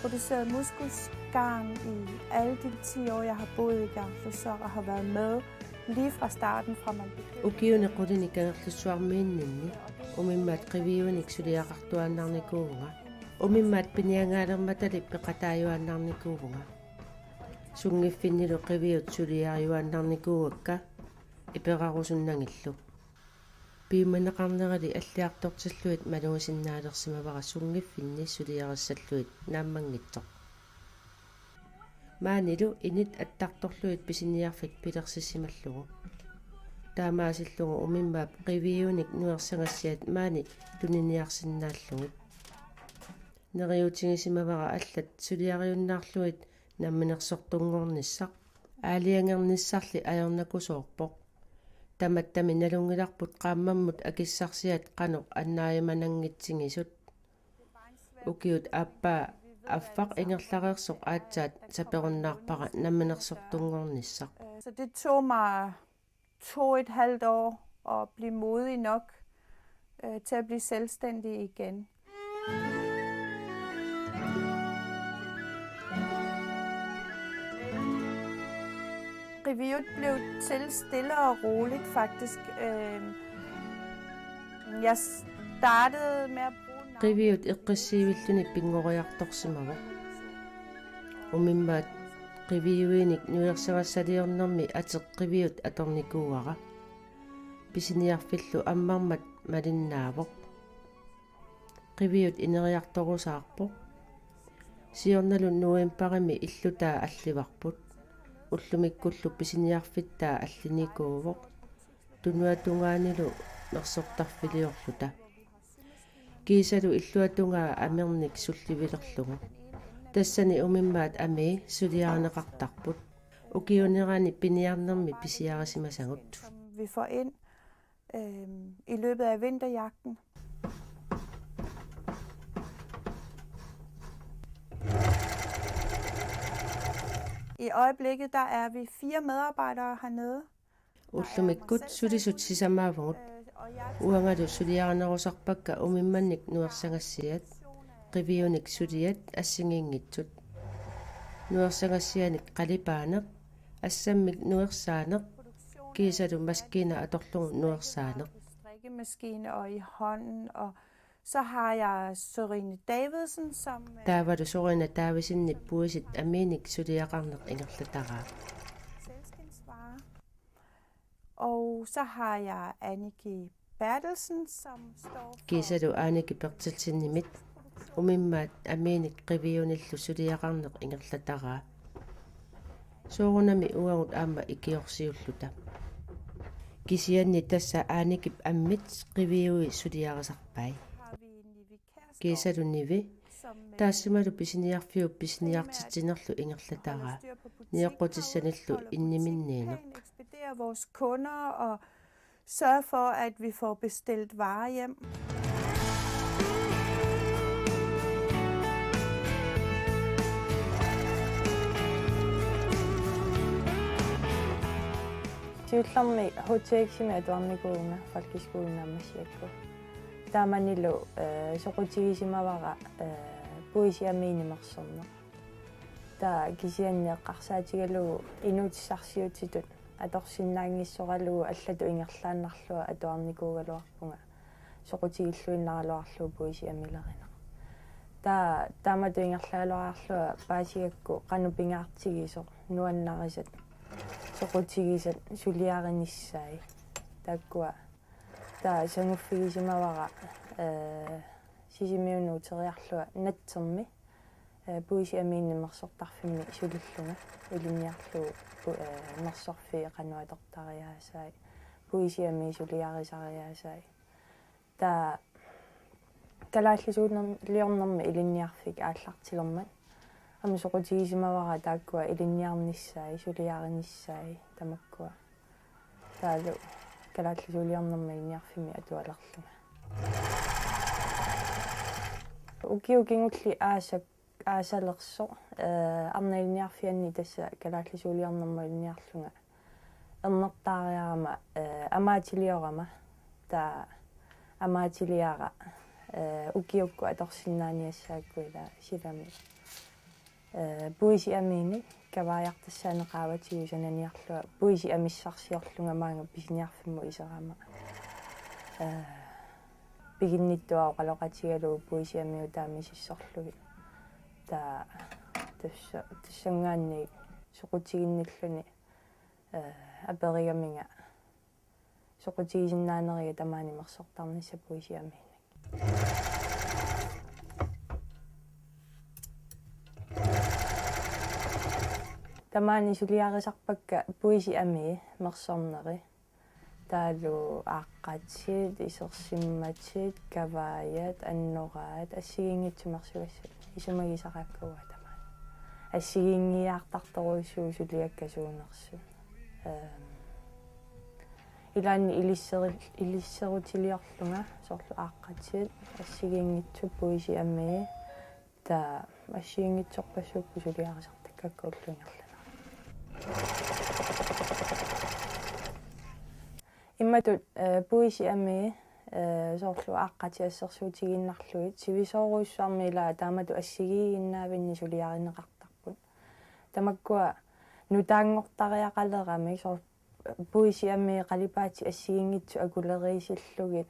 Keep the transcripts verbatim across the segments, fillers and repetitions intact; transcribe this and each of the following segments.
Produceret moskusgarn i alle de ti år, jeg har boet i Kangerlussuaq og har været med lige fra starten, fra man begyndte. Ukiuni qulini Kangerlussuarmiinninni umimmaat qiviuinik suliaqartuaannarnikuuvunga. Umimmaat piniagaalermatali peqataajuaannarnikuuvunga. Sunngiffinnilu qiviut suliariuaannarnikuuakka iperarusunnagillu. Piumaneqarnerali alliartortillugit malugisinnaalersimavara sunngiffinni suliarissallugit naammanngitsoq. Maanilu init attartorlugit pisiniarfik pilersissimallugu. Taamaasillugu umimmaap qiviuinik nuersagassiat maani tuniniarsinnaallugit. Neriuutigisimavara allat suliariunnaarlugit namminersortunngornissaq. Aalajangernissarli ajornakusoorpoq. Tamattami nalunngilarput qaammammut akissarsiat qanoq annaajumananngitsigisut. Ukiut aappaa affaq ingerlareersoq aatsaat saperunnaarpara namminersortunngornissaq. Så det tog mig to et halvt år at blive modig nok øh, til at blive selvstændig igen. Qiviut blev til stille og roligt, faktisk. Øh, jeg startede med at bruge navnet. Qiviut eqqissiivilluni pinngoriartorsimavoq. Umimmaat qiviuinik nuersagassaliornermi ateq Qiviut atornikuuara. Pisiniarfillu ammarmat malinnaavoq. Qiviut ineriartorusaarpoq. Siornalu novembarimi illutaa allivarput. Ullumikkullu pisiniarfittaa allinikuuvoq. Tunuatungaanilu mersortarfiliorluta. Kiisalu illuatungaa amernik sullivilerlugu. Tassani umimmaat amii suliarineqartarput. Ukiunerani piniarnermi pisiarisimasagut. Som vi får ind øh, i løbet af vinterjagten. I øjeblikket der er vi fire medarbejdere hernede. Ullumikkut sulisut sisamaavugut. Uangalu suliarinerusarpakka umimmannik nuersagassiat, qiviunik suliat assigiinngitsut. Nuersagassianik qalipaaneq, assammik nuersaaneq, kiisalu maskiina atorlugu nuersaaneq. Strikkemaskine og i hånden, og så har jeg Sørine Davidsen, som øh, Taavalu Sørine Davidsenip puisit amiinik suliaqarneq ingerlataraa. Sælskindsvarer. Og så har jeg Annika Berthelsen, som står for Kiisalu Annika Berthelsenimit umimmaat amiinik qiviunillu suliaqarneq ingerlataraa. Soorunami uagut aamma ikiorsiulluta. Kisianni tassa Annikap ammit qiviui suliarisarpai. Kiisalu Nivi, taassumalu pisiniarfiup pisiniartitsinerlu ingerlataraa, nioqqutissanillu inniminniineq. Ekspedere vores kunder og sørge for, at vi får bestilt varer hjem. Siullermik H T X-imi atuarnikuuvunga folkeskolen naammassiakku. Taamanilu øh, soqutigisimavara øh, puisip amii nimersorneq. Taava kisianni eqqarsaatigalugu inuutissarsiutitut atorsinnaanngissoralugu allatut ingerlaannarlunga atuarnikuugaluarpunga soqutigilluinnaraluarlugu puisip amilerineq. Taava taamatut ingerlagaluarlunga paasigakku qanoq pingaartigisoq, nuannarisat, soqutigisat suliarinissaat taakkua. Taava sanguiffigisimavara øh, Sisimiunut uteriarlunga Natsermi øh, puisip amii nimersortarfimmi sulillunga ilinniarlugu pu- øh, nersorfii qanoq atortariaasaat, puisip amii suliarisariaasaat. Taava kalaallisuuliornermi ilinniarfik aallartilermat aamma soqutigisimavara taakkua ilinniarnissaat, suliarinissaat tamakkua. Taavalu kalaallisuuliornermi ilinniarfimmi atualerlunga. Ukioq kingulleq aasaq aasalersoq øh, arnat ilinniarfianni tassa kalaallisuuliornermut ilinniarlunga ernertaariarama øh, amaatiliorama, taava amaatiliara øh, ukiukkut atorsinnaaniassaakku ila silami Eh, puisi amiinik kavaajartassaanik qaavatigut sananiarlunga puisi amissarsiorlunga maanga pisiniarfimmut iserama. Eh, piginnittuaq oqaloqatigalugu puisi amiut taama misissorlugit. Taava tassa, tassanngaanniit soqutiginnilluni, eh, aperigamiga soqutigisinnaaneriga tamaani mersortarnissaq puisi amiinik. Tamaani suliarisarpakka puisi amii mersorneri. Taavalu aaqqatit, isersimmatit, kavaajat, annoraat, assigiinngitsut mersugassat. Isumagisaraakka uanga tamaani. Assigiinngiiaartartorujussuuvoq suliakka suunersut. Ehm, ilaanni ilisseri-, ilisserutiliorlunga soorlu aaqqatit, assigiinngitsut puisi amii, taava assigiinngitsorpassuupput suliarisartakkakka ullup ingerlanerani. Imatut, eh, puisi amii, eh, soorlu aaqqatit assersuutigiinnarlugit, sivisoorujussuarmi ila taamatut assigiiginnaavinni suliarineqartarput. Tamakkua nutaanngortariaqaleramik soorlu puisi amii qalipaatit assigiinngitsut akuleriisillugit.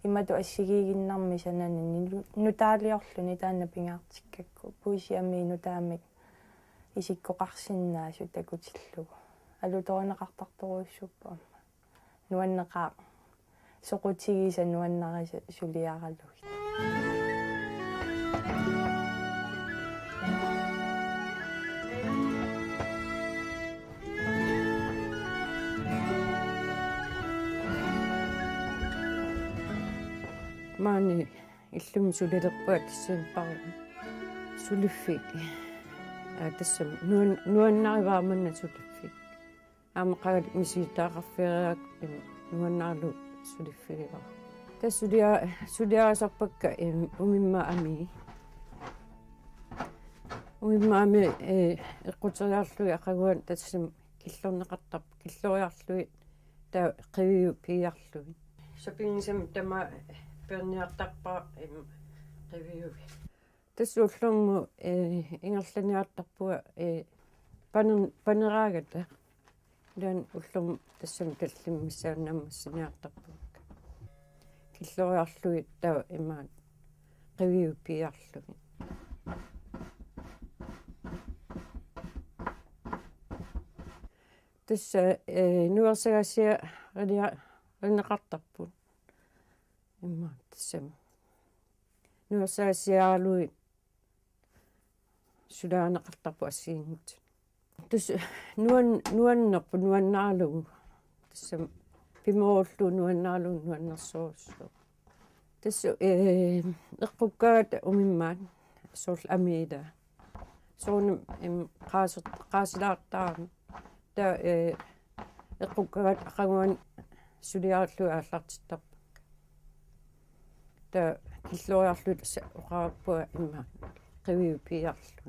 Imatut assigiiginnarmik sanani nu-, nutaaliorluni taanna pingaartikkakku. Puisi amii nutaamik isikkoqarsinnaasut takutillugu. Alutorineqartartorujussuupput aamma. Nuanneqaaq. Soqutigisat nuannarisa suliaralugit. Maani illumi sulilerpunga tassami pari suliffik. Aa, tassami nuan-, nuannarivara manna suliffik. Aamma qangali misilittagaqarfigaakku nuannaralugu suliffigaara. Tassa sulia-, suliarisarpakka, em, umimmaat amii. Umimmaat amii, eh, eqquteriarlugit aqaguani tassami killorneqartarput, killoriarlugit taava qiviup piiarlugit. Sapinngisamik tamaat peerniartarpara, em, qiviup. Tassa ullormut, eh, ingerlaniartarpunga, eh, paner-, paneraagata. Taanna ullormut tassami tallimat missaanni naammassiniartarpunga. Killoriarlugit taava imaat qiviup piiarlugit. Tassa, eh, nuersagassiarinia-, -rineqartarput. Immaqa tassami. Nuersagassiaralugit suliarineqartarput assigiinngitsut. Tassa nuan-, nuannerpoq nuannaralugu. Tassami pimoorullugu nuannaralugu nuannersorujussuuvoq. Tassa, eh, eqqukkagata umimmaat soorlu amiila. Soorunami, em, qaasi-, qaasilaartarami. Taava, eh, eqqukkagata aqaguani suliarlugit aallartittarpakka. Taava killoriarlugit tassa oqarpunga immaqa qiviup piiarlugit.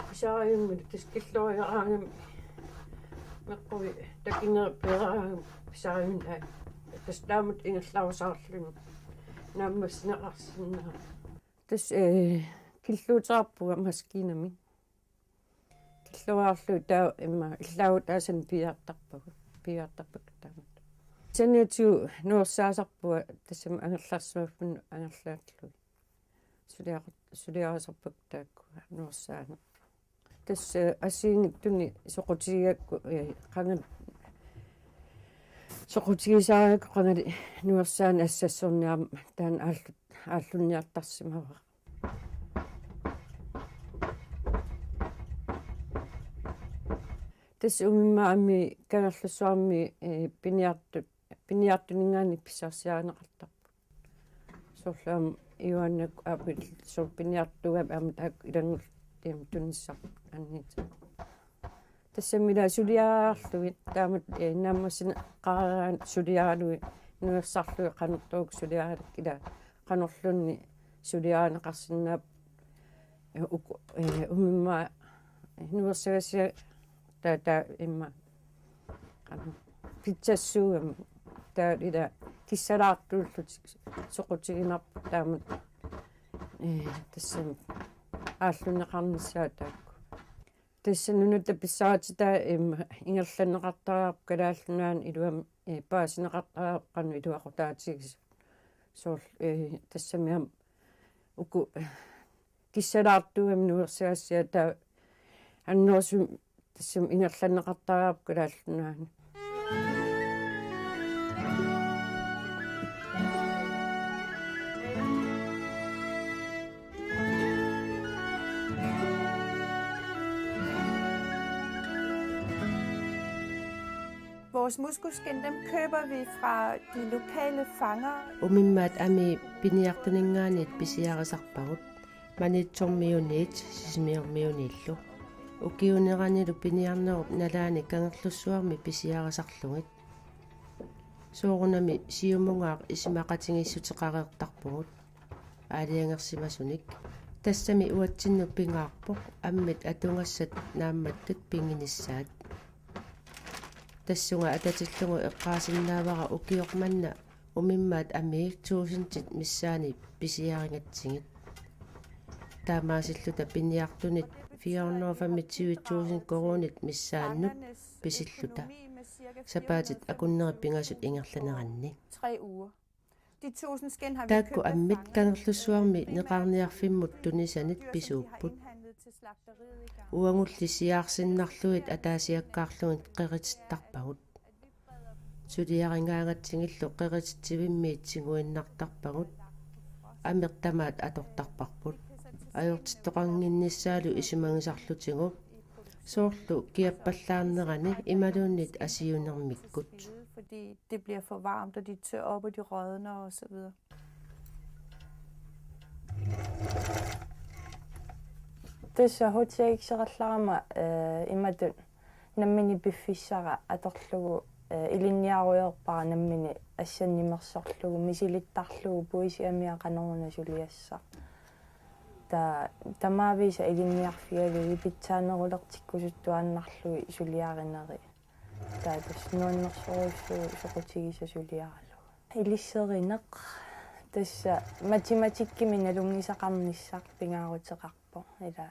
Pisariummik tassa killoriaraangami meqqui takinerit peeraangami pisariummik, aa, tassa taamatut ingerlarusaarluni naammassineqarsinnaavoq. Tassa, eh, killuuteqarpunga maskiinamik. Killoriarlugit taava immaqa illaagutaasanik piiartarpagut, piiartarpakka taamatut. Saniatigut nuersaasarpunga tassami angerlarsimaffinnut angerlaallugit. Suliaq-, suliarisarpakka taakkua nuersaaneq. Tassa assigiinngitsunik soqutigigakku, eh, qangali soqutigisarigakku qangali nuersaaneq assassorneq aamma taanna aallu-, aallunniartarsimavara. Tassa umimmaat amii Kangerlussuarmi, eh, piniartut, piniartuninngaanniit pissarsiarineqartarput. Soorlu aamma Johannakkut aapit soorlu piniartuugami aamma taakku ilanngullutik tunissarput anniit. Tassami ila suliariarlugit taamatut, eh, naammassineqaraangat suliaralugit nuersarlugit qanortoq suliaralugit ila qanorluunniit suliarineqarsinnaapput, eh, uku, eh, umimmaat, eh, nuersagassiaq taava, taava immaqa qanoq pitsassuugami taava ila kissalaartuullutik soqutiginarput taamatut, eh, tassami aallunneqarnissaat taakku. Tassa nunatta pissarititai, em, ingerlanneqartariaqarput Kalaallit Nunaanni iluamik, eh, paasineqartariaqarput qanoq iluaqutaatigisoq. Soorlu, eh, tassami aamma uku, eh, kissalaartuugami nuersagassiat, taava annerusumik tassami ingerlanneqartariaqarput Kalaallit Nunaanni. Vores muskuskin, dem køber vi fra de lokale fangere. Umimmaat amii piniartuninngaanniit pisiarisarpagut, Maniitsormiuniit Sisimiormiuniillu. Ukiuuneranilu piniarnerup nalaani Kangerlussuarmi pisiarisarlugit. Soorunami siumungaaq isumaqatigiissuteqareertarpugut aalajangersimasunik. Tassami uatsinnut pingaarpoq ammit atugassat naammattut piginissaat. Tassunga atatillugu eqqaasinnaavara ukioq manna umimmaat amii tuusintit missaanni pisiarigatsigit. Taamaasilluta piniartunit fire hundrede og femogtyve tusind koruunit missaannut pisilluta. Sapaatit akunneri pingasut ingerlaneranni. Tre uger. De tusind skin har vi Taakku købt af ammit fangerne. Kangerlussuarmi neqarniarfimmut tunisanit pisuupput. Uagulli siaarsinnarlugit ataasiakkaarlugit qeritittarpagut. Suliarigaangatsigillu qerititsivimmiit tiguinnartarpagut. Ameq tamaat atortarparput. Ajortittoqannginnissaalu isumagisarlutigu. Soorlu kiappallaarnerani imaluunniit asiunermikkut. Fordi det bliver for varmt, og de tør op, og de rådner og så videre. Tassa H T X-erallarama, eh, imatut nammineq piffissara atorlugu, eh, ilinniarujoorpara nammineq assannimersorlugu misilittarlugu puisit amia qanoruna suliassaq. Ta-, tamaavisa ilinniarfigalugit pitsaanerulertikkusuttuaannarlugit suliarinerit. Taava tassa nuannersorujussuuvoq soqutigisaq suliaralugu. Ilisserineq tassa matematikkimik nalunngisaqarnissaq pingaaruteqarpoq. Ila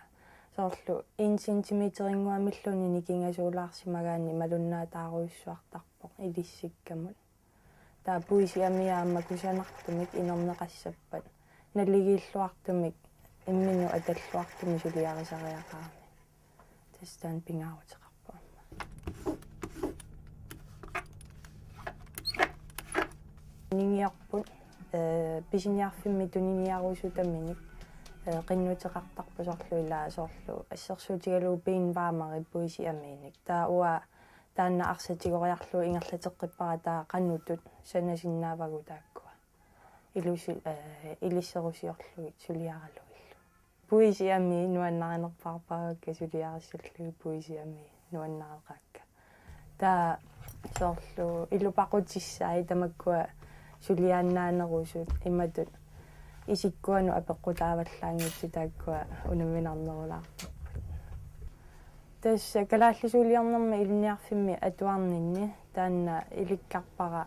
soorlu en centimeterinnguamilluunniit nikingasuulaarsimagaanni malunnaataarujussuartarpoq ilissikkamut. Taava puisit amia aamma kusanartumik inerneqassappat naligiilluartumik imminnut atalluartumik suliarisariaqarami. Tassa taanna pingaaruteqarpoq aamma. Ningiorput, eh, pisiniarfimmi tuniniarusutaminik, eh, qinnuteqartarpoq soorlu ilaa soorlu assersuutigalugu piinvaamari puisit amiinik. Taava uanga taanna arsatigoriarlugu ingerlateqqippara taava qanutut sanasinnaavagut taakkua. Ilusi-, eh, ilisserusiorlugit suliaralugillu. Puisit amii nuannarinerpaarpaagakka suliarissullugit puisit amii nuannareqaakka. Taava soorlu ilupaqutissaai tamakkua suliaannaanerusut imatut isikkuanut apeqqutaavallaanngitsut taakkua unamminarnerulaartarput. Tassa kalaallisuuliornermi ilinniarfimmi atuarninni taanna ilikkarpara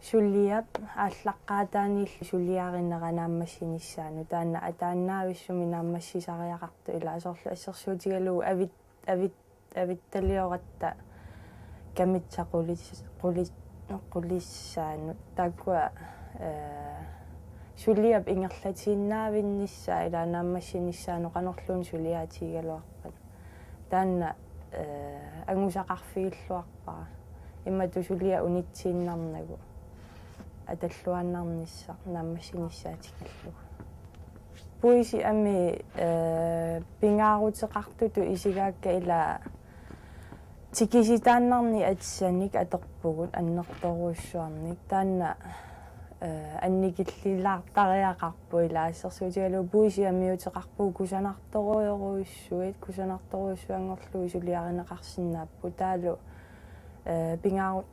suliap aallaqqaataaniilli suliarinera naammassinissaanut taanna ataannavissumik naammassisariaqartoq ilaa soorlu assersuutigalugu avit-, avit-, avittalioratta kamitsaq qulis-, qulis-, qulissaanut. Taakkua, eh, suliap ingerlatiinnaavinnissaa ilaa naammassinissaanut qanorluunniit suliaatigigaluarpat. Taanna, eh, angusaqarfigilluarpara. Imatut suliaq unitsiinnarnagu. Atalluaannarnissaq naammassinissaa tikillugu. Puisit amii, eh, pingaaruteqartutut isigaakka ilaa tikisitaannarnik atissanik atorpugut annertoorujussuarnik. Taanna, eh, annikillilaartariaqarpoq ilaa assersuutigalugu puisit amiuteqarpugut kusanartorujorujussuit, kusanartorujussuanngorlugit suliarineqarsinnaapput. Taavalu, eh, pingaaru-,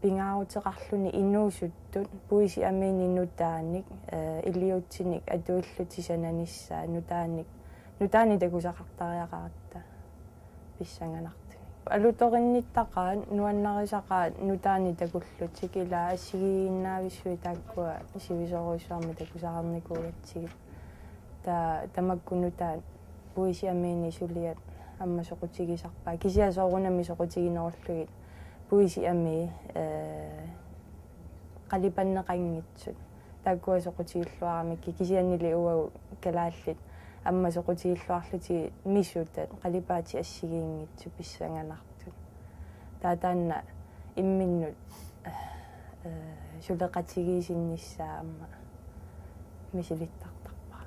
pingaaruteqarluni inuusuttut puisit amiinik nutaanik, eh, iliuutsinik atuillutik sananissaat nutaanik, nutaanik takusaqartariaqaratta pissanganartunik. Alutorinnittaqaat, nuannarisaqaat nutaanik takullutik ilaa assigiinnaavissuit taakkua sivisoorujussuarmik takusaqarnikuugatsigit. Ta-, tamakku nutaat puisi amiini suliat aamma soqutigisarpaat. Kisianni soorunami soqutiginerullugit puisi amii, ee, qalipanneqanngitsut. Taakkua soqutigilluaramikkit kisiannili uagut kalaallit aamma soqutigilluarlutigit misutat qalipaatit assigiinngitsut pissanganartut. Taava taanna imminnut, ee, suleqatigiissinnissaa aamma misilittartarpara.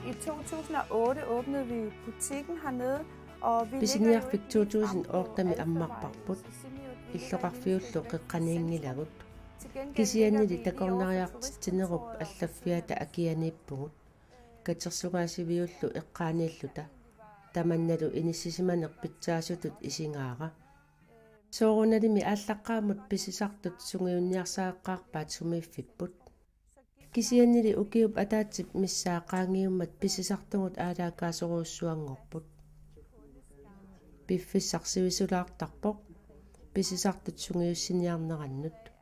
I to tusind og otte åbnede vi butikken hernede, og vi ligger jo Pisiniarfik ikke helt fremme på to tusind otte-mi alle ammarparput. Veje i Sisimiut. Vi ligger Illoqarfiullu lige qeqqaniinngilagut. Kisiannili takornariartitsinerup allaffiata akianiippugut. Katersugaasiviullu eqqaaniilluta. Tamannalu inissisimaneq pitsaasutut isigaara. Soorunalimi aallaqqaammut pisisartut sungiunniarsareqqaarpaat sumiiffipput. Kisiannili ukiup ataatsip missaa qaangiummat pisisartugut aalaakaasorujussuanngorput. Piffissaq sivisulaartarpoq pisisartut sungiussiniarnerannut.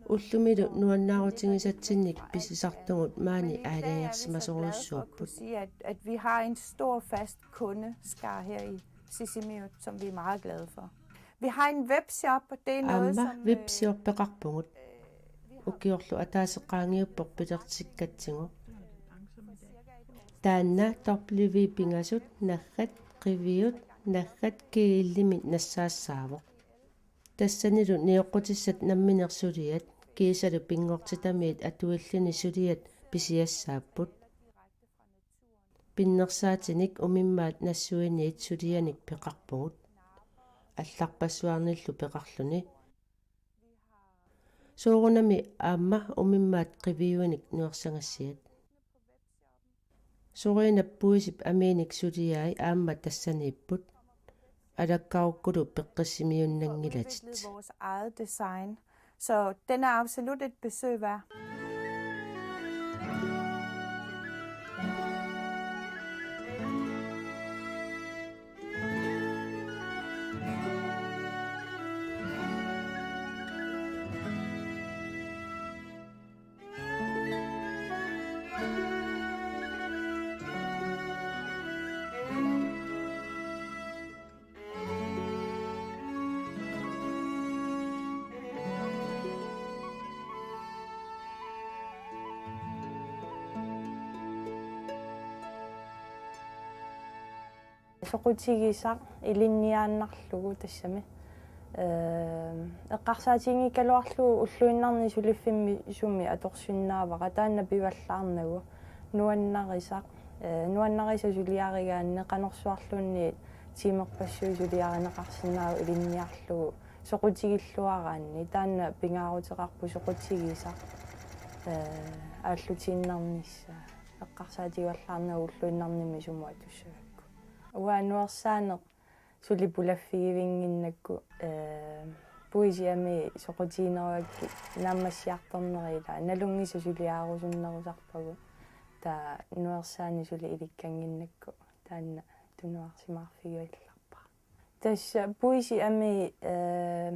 Ullumilu nuannaarutigisatsinnik pisisartugut maani aalajangersimasorujussuupput. Sige, at, at vi har en stor fast kundeskare her i Sisimiut, som vi er meget glade for. Vi har en webshop, og det er noget, Aamma som, øh, webshoppeqarpugut. Ukiorlu ataaseq qaangiuppoq pilersikkatsigu. Taanna W pingasut naggat qiviut naggat G L-imi nassaassaavoq. Tassanilu nioqqutissat nammineq suliat kiisalu pinngortitamiit atuilluni suliat pisiassaapput. Pinnersaatinik umimmaat nassuiniit sulianik peqarpugut. Allarpassuarnillu peqarluni. Soorunami aamma umimmaat qiviuinik nuersagassiat. Soriinap puisip amiinik suliai aamma tassaniipput. Alakkarukkulu peqqissimiunnanngilatit. Udviklet vores eget design. Så den er absolut et besøg værd. Soqutigisaq ilinniaannarlugu tassami. Ee, eqqarsaatiginngikkaluarlugu ulluinnarni suliffimmi sumi atorsinnaavara taanna pivallaarnagu. Nuannarisaq, ee, nuannarisaq suliarigaanni qanorsuarluunniit tiimerpassuit suliarineqarsinnaavoq ilinniarlugu soqutigilluaraanni taanna pingaaruteqarpoq soqutigisaq, ee, aallutiinnarnissaa. Eqqarsaatigivallaarnagu ulluinnarnimmi sumut atussagakku. Uanga nuersaaneq suli pulaffigivinnginnakku, ee, puisi amii soqutiginerugakkit naammassiartorneri ilaa nalunngisaq suliarusunnerusarpagut. Taava nuersaaneq suli ilikkannginnakku taanna tunuarsimaarfigivallarpara. Tassa puisi amii, ee,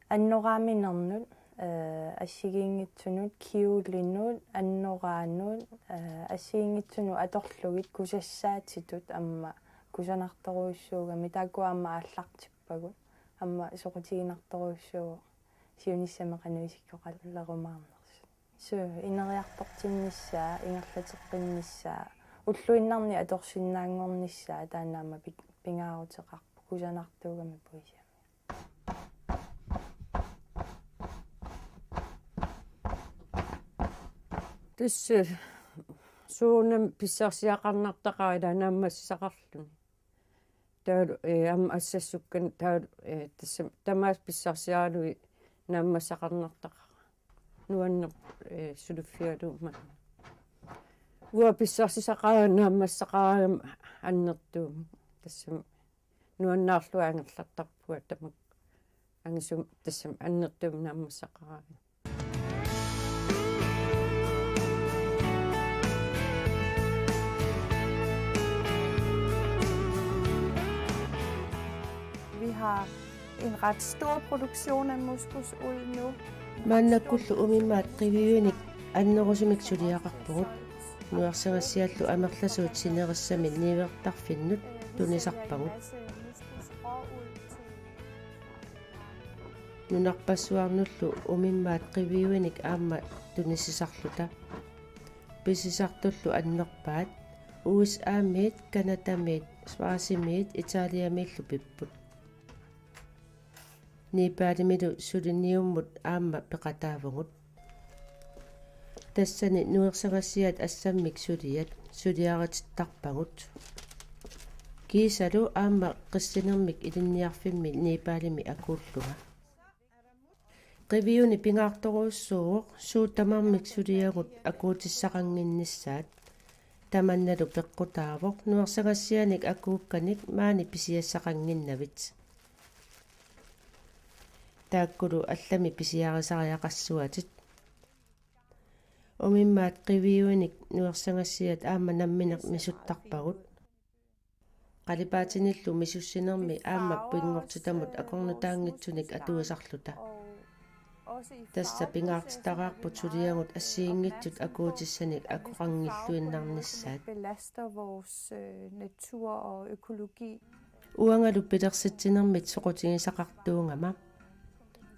annoraaminermut, ee, assigiinngitsunut, kjolinut, annoraanut, ee, assigiinngitsunut atorlugit kusassaatitut aamma kusanartorujussuugamik, taakku aamma aallartippagut, aamma soqutiginartorujussuuvoq siunissami qanoq isikkoqalerumaarnersut. Suu, ineriartortinnissaa, ingerlateqqinnissaa, ulluinnarni atorsinnaanngornissaa, taanna aamma pi-, pingaaruteqarpoq, kusanartuugami puisi amii. Tassa, ee, soorunami pissarsiaqarnartaqaaq ilaa naammassisaqarluni. Taavalu, ee, aamma assassukkanik taavalu, ee, tassa tamaasa pissarsiaralugit naammassaqarnartaqaaq. Nuanneq, ee, suliffigalugu maani. Uanga pissarsisaqaara naammassaqaraangama annertuumik. Tassami nuannaarlunga angerlartarpunga tamakku. Angisum tassami annertuumik naammassaqaraangama. har en ret stor produktion af moskusuld nu. Maannakkullu umimmaat qiviuinik annerusumik suliaqarpugut. Nuersagassiallu amerlasuut sinerissami niuertarfinnut tunisarpagut. Nunarpassuarnullu umimmaat qiviuinik aamma tunisisarluta. Pisisartullu annerpaat. U S A-miit, Canadamiit, Schweizimiit, Italiamiillu pipput. Nepalimilu suliniummut aamma peqataavugut. Tassani nuersagassiat assammik suliat suliaritittarpagut. Kiisalu aamma qissinermik ilinniarfimmi Nepalimi akuullunga. Qiviuni pingaartorujussuuvoq suut tamarmik suliagut akuutissaqannginnissaat. Tamannalu peqqutaavoq nuersagassianik akuukkanik maani pisiassaqannginnavit. Taakkulu allamik pisiarisariaqassuatit. Umimmaat qiviuinik nuersagassiat aamma nammineq misuttarpagut. Qalipaatinillu misussinermi aamma pinngortitamut akornutaanngitsunik atuisarluta. Tassa pingaartitaraarput suliagut assigiinngitsut akuutissanik akoqanngilluinnarnissaat. Belaster vores øh, natur og økologi. Uangalu pilersitsinermit soqutigisaqartuugama.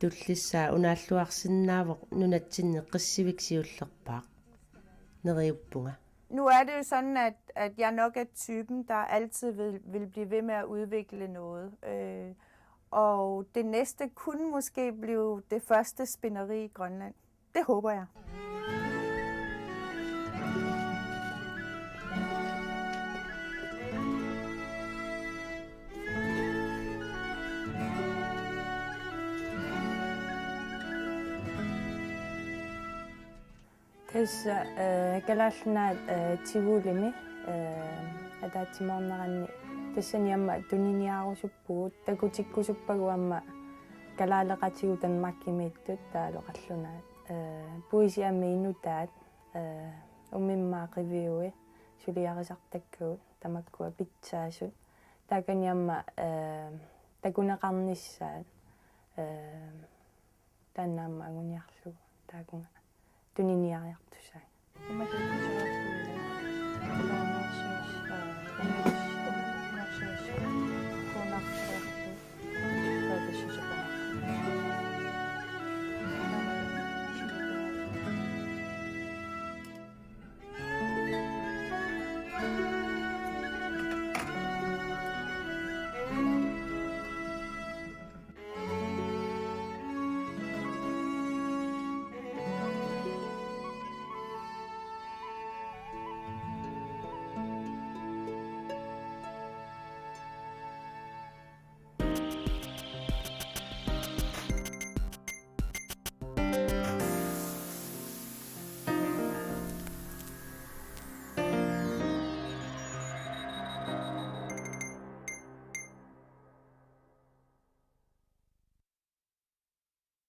Tullissaa unaalluarsinnaavoq nunatsinni qissivik siullerpaaq. Neriuppunga. Nu er det jo sådan, at, at jeg nok er typen, der altid vil, vil blive ved med at udvikle noget. Øh, og det næste kunne måske blive det første spinderi i Grønland. Det håber jeg. Tassa øh, Kalaallit Nunaat øh, Tivolimi øh, ataatsimoorneranni tassani aamma tuniniarusuppugut, takutikkusuppagu aamma kalaaleqatigut Danmarkimiittut taavalu Qallunaat. Øh, puisip aamma nutaat øh, umimmaat qiviui suliarisartakkagut tamakkua pitsaasut. Taakani aamma øh, takuneqarnissaat øh, taanna aamma anguniarlugu taakunga tuniniariartussaagut.